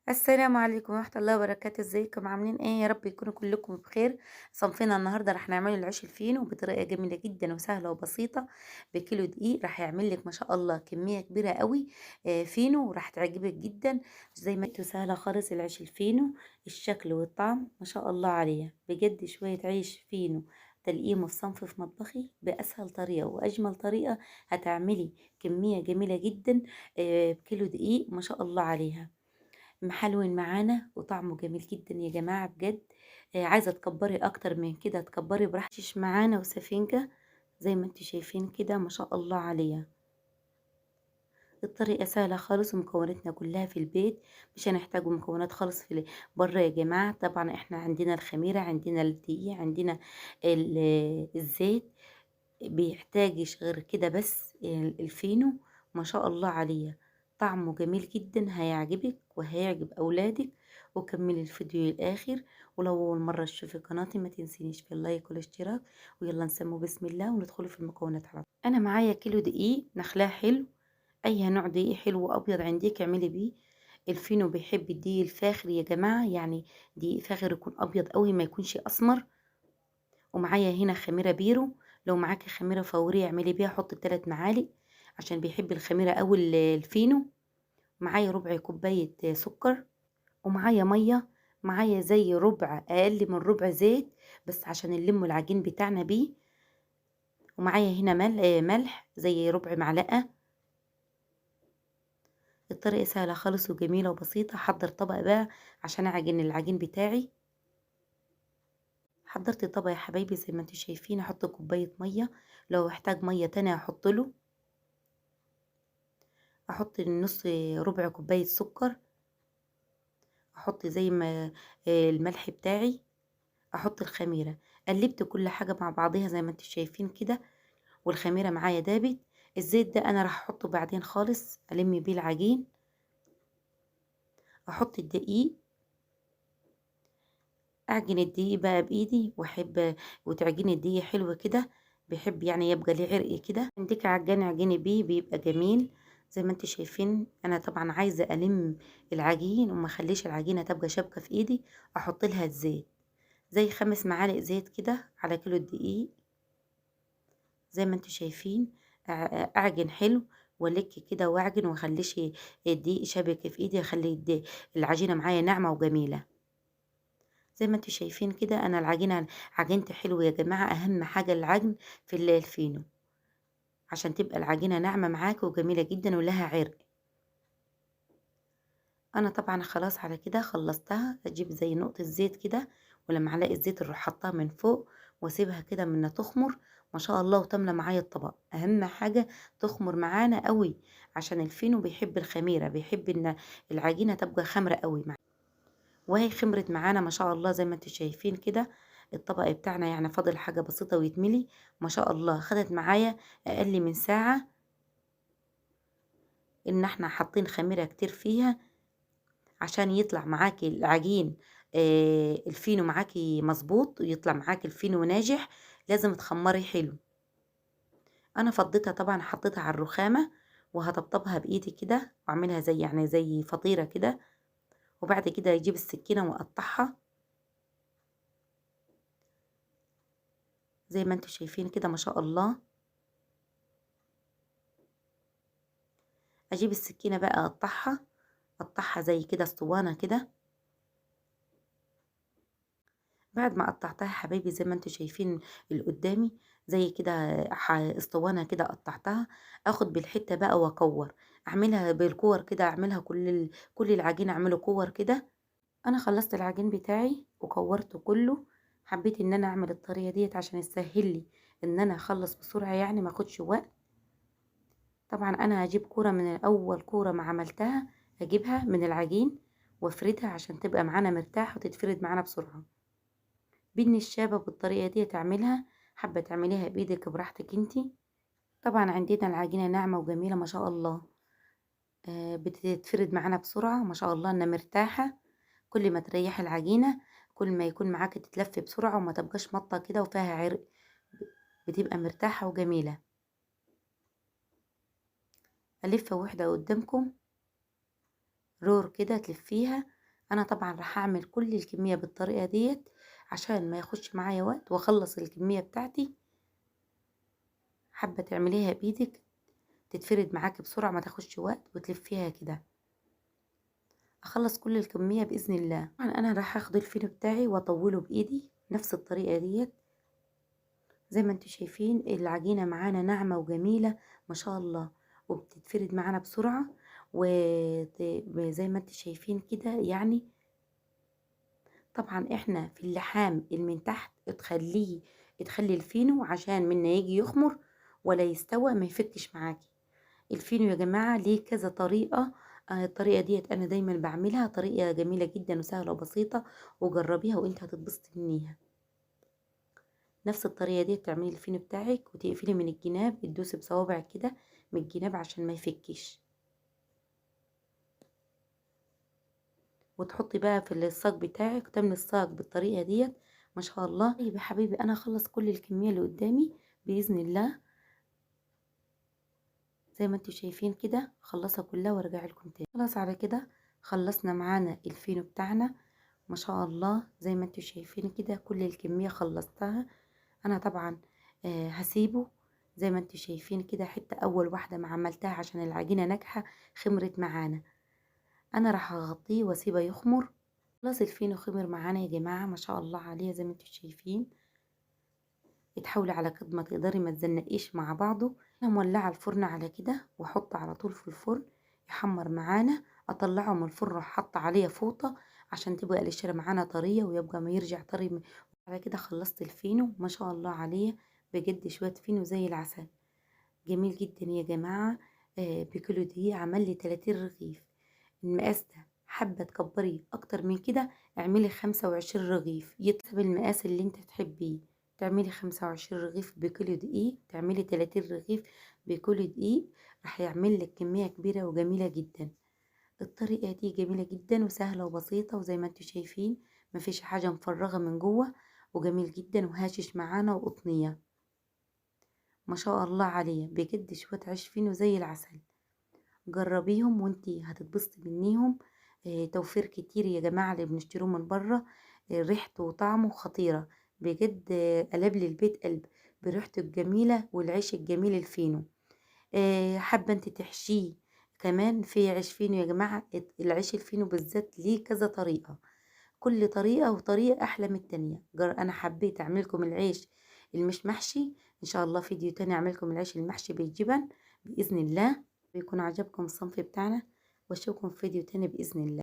السلام عليكم ورحمة الله وبركاته. ازيكم عاملين ايه؟ يا رب يكونوا كلكم بخير. صنفنا النهارده راح نعمل العيش الفينو بطريقة جميلة جدا وسهلة وبسيطة. بكيلو دقيق راح يعمل لك ما شاء الله كمية كبيرة قوي فينو، وراح تعجبك جدا. زي ما انتوا سهلة خالص العيش الفينو، الشكل والطعم ما شاء الله عليها بجد. شوية عيش فينو تلقيمه في صنف في مطبخي بأسهل طريقة وأجمل طريقة، هتعملي كمية جميلة جدا بكيلو دقيق ما شاء الله عليها. محلون معانا وطعمه جميل جدا يا جماعة بجد. عايزة تكبري اكتر من كده تكبري براحتك معانا. وسفنجة زي ما انتوا شايفين كده ما شاء الله عليها. الطريقة سهلة خالص ومكوناتنا كلها في البيت، مش هنحتاج مكونات خالص في بره يا جماعة. طبعا احنا عندنا الخميرة، عندنا الدقيق، عندنا الزيت، بيحتاجش غير كده بس. الفينو ما شاء الله عليه طعمه جميل جدا، هيعجبك وهيعجب اولادك. وكملي الفيديو للاخر، ولو اول مره تشوفي قناتي ما تنسينيش في اللايك والاشتراك. ويلا نسمو بسم الله وندخل في المكونات على طول. انا معايا كيلو دقيق نخلاه حلو، اي نوع دقيق حلو وابيض عندك اعملي بيه. الفينو بيحب الدقيق الفاخر يا جماعه، يعني دقيق فاخر يكون ابيض قوي ما يكونش اسمر. ومعايا هنا خميره بيرو، لو معاكي خميره فوريه اعملي بيها، حطي 3 معالق عشان بيحب الخميره قوي الفينو. معايا ربع كوبايه سكر، ومعايا ميه، معايا زي ربع، اقل من ربع زيت بس عشان نلم العجين بتاعنا بيه. ومعايا هنا ملح زي ربع معلقه. الطريقه سهله خالص وجميله وبسيطه. هحضر طبق بقى عشان اعجن العجين بتاعي. حضرت طبق يا حبايبي زي ما انتم شايفين. احط كوبايه ميه، لو احتاج ميه تانية احط له. احط نص ربع كوبايه سكر، احط زي ما الملح بتاعي، احط الخميره. قلبت كل حاجه مع بعضيها زي ما انتم شايفين كده، والخميره معايا دابت. الزيت ده انا راح احطه بعدين خالص الم بيه العجين. احط الدقيق، اعجن الدقيق بقى بايدي، واحب وتعجني الدقيق حلو كده، بيحب يعني يبقى ليه عرق كده. عندك عجان اعجني بيه بيبقى جميل زي ما انتم شايفين. انا طبعا عايزه الم العجين وما اخليش العجينه تبقى شبكه في ايدي. احط لها الزيت زي 5 معالق زيت كده على كيلو الدقيق زي ما انتم شايفين. اعجن حلو والك كده واعجن، واخليش الدقيق شبك في ايدي، اخلي العجينه معايا ناعمه وجميله زي ما انتم شايفين كده. انا العجينه عجنت حلو يا جماعه. اهم حاجه العجن في الفينو عشان تبقى العجينه ناعمه معاك وجميله جدا ولها عرق. انا طبعا خلاص على كده خلصتها. اجيب زي نقطه زيت كده ولا معلقه زيت اروح حطها من فوق واسيبها كده من تخمر ما شاء الله وتملى معايا الطبق. اهم حاجه تخمر معانا قوي عشان الفينو بيحب الخميره، بيحب ان العجينه تبقى خمره قوي معانا. وهي خمرت معانا ما شاء الله زي ما انتم شايفين كده. الطبق بتاعنا يعني فاضل حاجه بسيطه ويتملي ما شاء الله. خدت معايا اقل من ساعه، ان احنا حاطين خميره كتير فيها عشان يطلع معاكي العجين الفينو معاكي مظبوط ويطلع معاكي الفينو ناجح. لازم تخمري حلو. انا فضيتها طبعا، حطيتها على الرخامه وهطبطبها بايدي كده واعملها زي يعني زي فطيره كده، وبعد كده اجيب السكينه واقطعها زي ما انتم شايفين كده ما شاء الله. اجيب السكينه بقى اقطعها، اقطعها زي كده اسطوانه كده. بعد ما قطعتها حبايبي زي ما انتم شايفين اللي قدامي زي كده اسطوانه كده قطعتها. اخد بالحته بقى واكور، اعملها بالكور كده، اعملها كل العجين اعمله كور كده. انا خلصت العجين بتاعي وكورته كله. حبيت ان انا اعمل الطريقه ديت عشان تسهل لي ان انا اخلص بسرعه، يعني ما اخدش وقت. طبعا انا هجيب كوره من الاول، كوره ما عملتها اجيبها من العجين وافردها عشان تبقى معانا مرتاحه وتتفرد معانا بسرعه. بالنشابه بالطريقه دي تعملها، حابه تعمليها بايدك براحتك انتي. طبعا عندنا العجينه ناعمه وجميله ما شاء الله، بتتفرد معانا بسرعه ما شاء الله، انها مرتاحه. كل ما تريحي العجينه كل ما يكون معاكي تتلف بسرعه وما تبقاش مطه كده وفيها عرق، بتبقى مرتاحه وجميله. الف واحده قدامكم رور كده تلفيها. انا طبعا راح اعمل كل الكمية بالطريقة ديت عشان ما ياخدش معايا وقت واخلص الكمية بتاعتي. حابة تعمليها بايدك تتفرد معاكي بسرعة، ما تاخدش وقت، وتلفيها كده. اخلص كل الكمية باذن الله. طبعا انا راح اخد الفينو بتاعي واطوله بايدي نفس الطريقة ديت. زي ما انتم شايفين العجينة معانا ناعمة وجميلة ما شاء الله، وبتتفرد معانا بسرعة، وزي ما انتم شايفين كده يعني. طبعا احنا في اللحام اللي من تحت تخلي الفينو عشان من يجي يخمر ولا يستوى ما يفكش معاكي. الفينو يا جماعة ليه كذا طريقه، الطريقة ديت انا دايما بعملها، طريقه جميلة جدا وسهلة وبسيطة، وجربيها وانت هتتبسطي منيها. نفس الطريقة دي تعملي الفينو بتاعك وتقفلي من الجناب، تدوسي بصوابعك كده من الجناب عشان ما يفكش، وتحطي بقى في الصاج بتاعك وتملي الصاج بالطريقة ديت ما شاء الله. طيب يا حبيبي انا اخلص كل الكمية اللي قدامي باذن الله. زي ما انتم شايفين كده خلصها كلها وارجع لكم تاني. خلاص على كده خلصنا معانا الفينو بتاعنا ما شاء الله. زي ما انتم شايفين كده كل الكمية خلصتها. انا طبعا هسيبه زي ما انتم شايفين كده، حتة اول واحدة ما عملتها عشان العجينة ناجحة خمرت معانا. انا راح اغطيه واسيبه يخمر. خلاص الفينو خمر معانا يا جماعة ما شاء الله عليه. زي ما انتم شايفين تحاولي على قد ما تقدري ما تزنقيش مع بعضه. انا مولعه الفرن على كده واحط على طول في الفرن يحمر معانا. اطلعه من الفرن واحط عليه فوطه عشان تبقى القشرة معانا طرية ويبقى ما يرجع طري. على كده خلصت الفينو ما شاء الله عليه، بجد شوية فينو زي العسل، جميل جدا يا جماعة. بكيلو دقيق عمل لي 30 رغيف. المقاس ده حابة تكبريه اكتر من كده اعملي 25 رغيف، يتسب المقاس اللي انت تحبيه. تعملي 25 رغيف بكيلو دقيق، تعملي 30 رغيف بكيلو دقيق، راح يعمل لك كمية كبيرة وجميلة جدا. الطريقة دي جميلة جدا وسهلة وبسيطة، وزي ما انتم شايفين مفيش حاجة مفرغة من جوه، وجميل جدا وهاشش معانا وقطنيه ما شاء الله عليه. بجد شوية عيش فينو زي العسل، جربيهم وانتي هتتبسطي منيهم. توفير كتير يا جماعة اللي بنشتروه من بره، ريحته وطعمه خطيرة بجد. قلب لي البيت قلب بريحته الجميلة والعيش الجميل الفينو. حابة انت تحشيه كمان في عيش فينو يا جماعة. العيش الفينو بالذات ليه كذا طريقه، كل طريقه وطريقه احلى من التانية. انا حبيت اعملكم العيش المش محشي، ان شاء الله فيديو تاني اعملكم العيش المحشي بالجبن باذن الله. بيكون عجبكم الصنف بتاعنا، واشوفكم في فيديو تاني باذن الله.